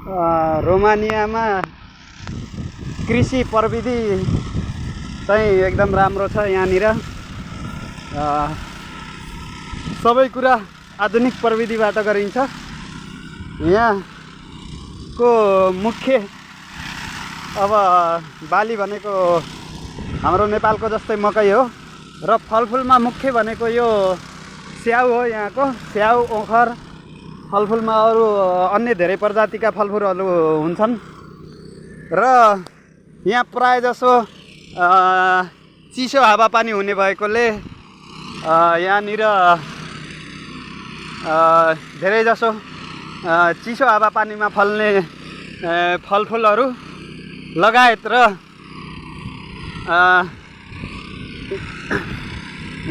रोमानियामा कृषि प्रविधि चाहिँ एकदम राम्रो छ। यहाँनिर सबै कुरा आधुनिक प्रविधिबाट गरिन्छ। यहाँको मुख्य अब बाली भनेको हाम्रो नेपालको जस्तै मकै हो र फलफुलमा मुख्य भनेको यो स्याउ हो। यहाँको स्याउ, ओखर, फलफुलमा अरू अन्य धेरै प्रजातिका फलफुलहरू हुन्छन् र यहाँ प्राय जसो चिसो हावापानी हुने भएकोले यहाँनिर धेरै जसो चिसो हावापानीमा फल्ने फलफुलहरू लगायत र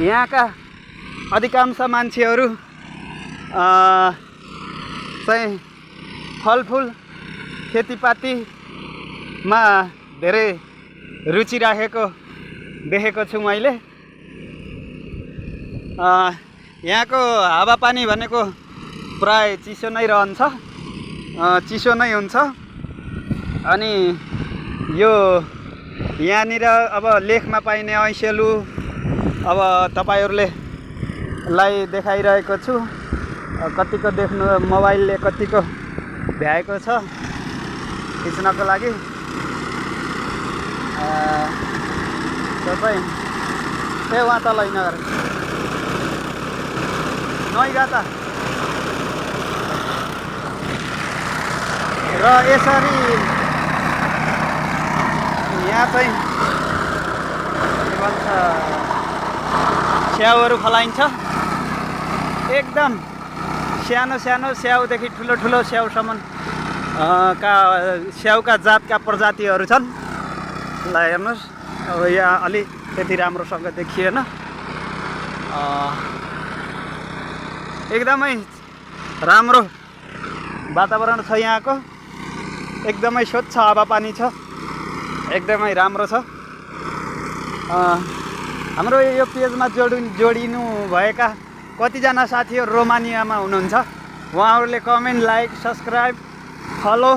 यहाँका अधिकांश मान्छेहरू चाहिँ फलफुल खेतीपातीमा धेरै रुचि राखेको देखेको छु मैले। यहाँको हावापानी भनेको प्राय चिसो नै रहन्छ, चिसो नै हुन्छ। अनि यो यहाँनिर अब लेखमा पाइने ऐसेलु अब तपाईँहरूले लाई देखाइरहेको छु। कतिको देख्नु मोबाइलले कतिको भ्याएको छ खिच्नको लागि। तपाईँ वहाँ तल नगर नैगाता र यसरी यहाँ चाहिँ के भन्छ स्याउहरू फलाइन्छ। एकदम सानो सानो स्याउदेखि ठुलो ठुलो स्याउसम्म का स्याउका जातका प्रजातिहरू छन्। ल हेर्नुहोस्, अब यहाँ अलि त्यति राम्रोसँग देखिएन। एकदमै राम्रो वातावरण छ यहाँको, एकदमै स्वच्छ हावापानी छ, एकदमै राम्रो छ। हाम्रो यो पेजमा जोडिनु भएका कतिजना साथीहरू रोमानियामा हुनुहुन्छ, उहाँहरूले comment, like, subscribe, follow,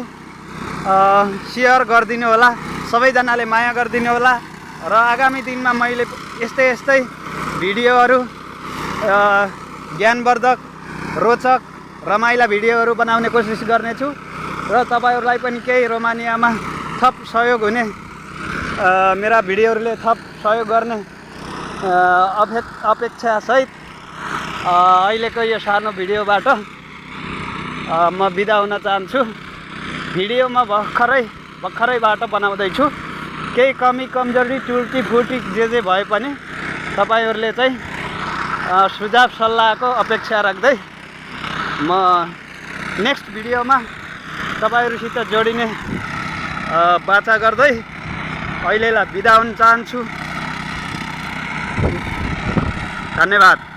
share गरिदिनु होला। सबैजनाले माया गरिदिनु होला र आगामी दिनमा मैले यस्तै भिडियोहरू, ज्ञानवर्धक, रोचक, रमाइला भिडियोहरू बनाउने कोसिस गर्नेछु र तपाईँहरूलाई पनि केही रोमानियामा थप सहयोग हुने, मेरा भिडियोहरूले थप सहयोग गर्ने अपेक्षासहित अहिलेको यो सानो भिडियोबाट म बिदा हुन चाहन्छु। भिडियो म भर्खरैबाट बनाउँदैछु। केही कमी कमजोरी, टुटी फुटी जे भए पनि तपाईँहरूले चाहिँ सुझाव सल्लाहको अपेक्षा राख्दै म नेक्स्ट भिडियोमा तपाईँहरूसित जोडिने बाचा गर्दै अहिलेलाई बिदा हुन चाहन्छु। धन्यवाद।